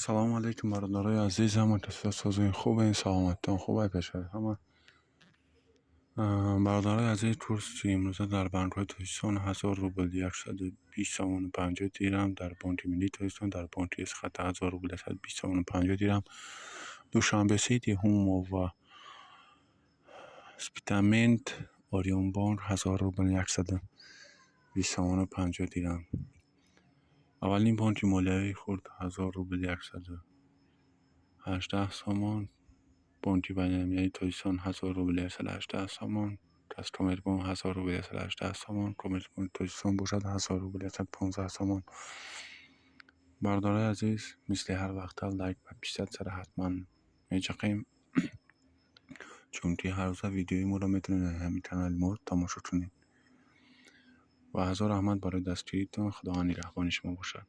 Ассалому алайкум, бародарои азиз, ҳама касо созои хубен, саломаттон хуб, ай пешаи ҳама. Бародарои азиз, курси имрӯза дар банкҳои Тоҷикистон: 1000 рубл 120 сомону 50 дирам дар Бонки Миллии Тоҷикистон, дар бонки Эсхата 1000 рубл 120 сомону 50 дирам, Душанбе Сити, Ҳумо ва Спитамент, Ориёнбонк 1000 рубл 120 сомону 50 дирам. Аввалин бонки молиявии хурд 1000 рубл 118 сомон, Бонки Байналмилалии Тоҷикистон 1000 рубл 118 сомон, Казкоммерцбонк 1000 рубл 118 сомон, Коммерцбонки Тоҷикистон бошад 1000 рубл 115 сомон. Бародарои азиз, мисли ҳар вақта лайк ва подписаться-ро ҳатман мечақем, чунки ҳар рӯза видеои моро метавонед дар ҳамин канали мо тамошо кунед. Ва ҳазор раҳмат барои дастгиритон, Худованд нигаҳбони шумо бошад.